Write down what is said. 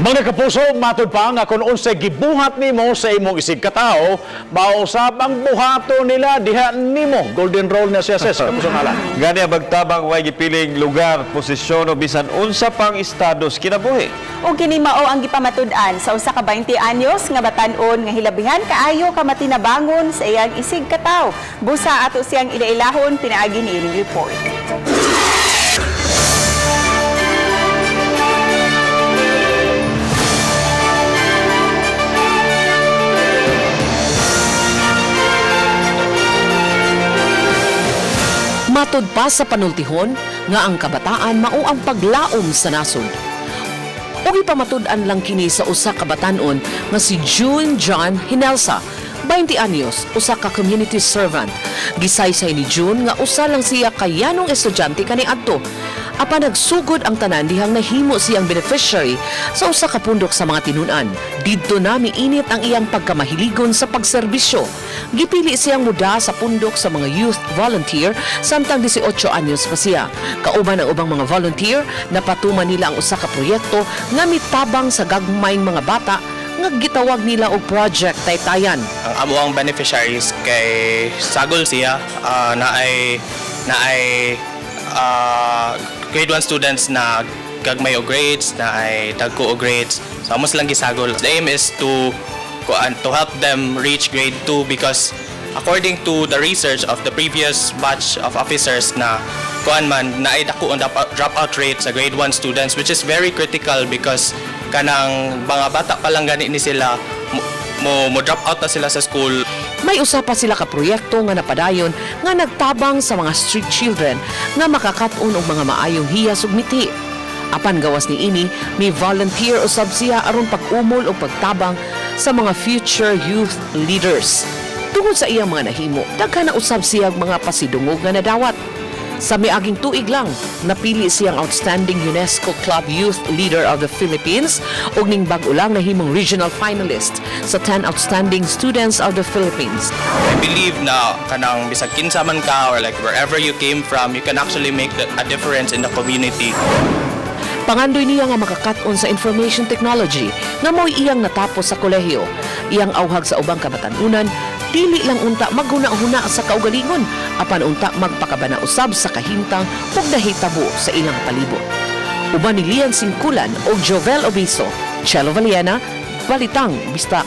Mga kapuso, matud pa nga kung unsay gibuhat nimo sa imong isig katao, mausab ang buhato nila diha nimo. Golden rule na siya, sis. Kapuso nga. Gani ang magtabang way gipiling lugar, posisyon o bisan unsa pang estado sa kinabuhi. Ug kini mao ang gipamatud-an sa usa ka 20 anyos nga batan-on nga hilabihan kaayo ka matinabangon sa iyang isig katawo. Busa ato siyang ilailahon pinaagi niining report. Matud pa sa panultihon nga ang kabataan mao ang paglaom sa nasod. Ug ipamatud-an lang kini sa usa ka batan-on nga si June John Hinelsa, 20 anyos, usa ka community servant. Gisaysay ni June nga usa lang siya kayanong estudyante kaniadto. Apan nagsugod ang tanan dihang nahimo siyang beneficiary sa usa ka pundok sa mga tinun-an. Didto na miinit ang iyang pagkamahiligon sa pagserbisyo. Gipili siyang muda sa pundok sa mga youth volunteer samtang 18 anyos pa siya. Kauban ang ubang mga volunteer, napatuman nila ang usa ka proyekto nga mitabang sa gagmayng mga bata nga gitawag nila og Project Taytayan. Ang amo ang beneficiaries kay sagol siya na ay grade 1 students na gagmay og grades, na ay dagko og grades, so amo silang gisagol. The aim is to kuan, to help them reach grade 2 because according to the research of the previous batch of officers na kuan man na ay dako ang dropout rate sa grade 1 students, which is very critical because kanang mga bata pa lang gani ni sila mo drop out na sila sa school. May usa pa sila ka proyekto nga napadayon nga nagtabang sa mga street children nga makakat-on og mga maayong hiyas ug miti. Apan gawas ni ini, may volunteer usab siya aron pag-umol og pagtabang sa mga future youth leaders. Tungod sa iyang mga nahimo, daghan na usab siya og mga pasidungog nga nadawat. Sa miaging tuig lang, napili siyang Outstanding UNESCO Club Youth Leader of the Philippines ug ning bag-o lang nahimong regional finalist sa 10 Outstanding Students of the Philippines. I believe na kanang bisag kinsa man ka or like wherever you came from, you can actually make a difference in the community. Pangandoy niya nga makakat-on sa information technology nga mo'y iyang natapos sa kolehiyo. Iyang auhag sa ubang kabatanunan, dili lang unta maghuna-huna sa kaugalingon, apan unta magpakabana usab sa kahimtang ug nahitabo sa ilang palibot. Uban ni Lian Singkulan o Jovel Obiso, Chelo Valiena, Balitang Bisdak.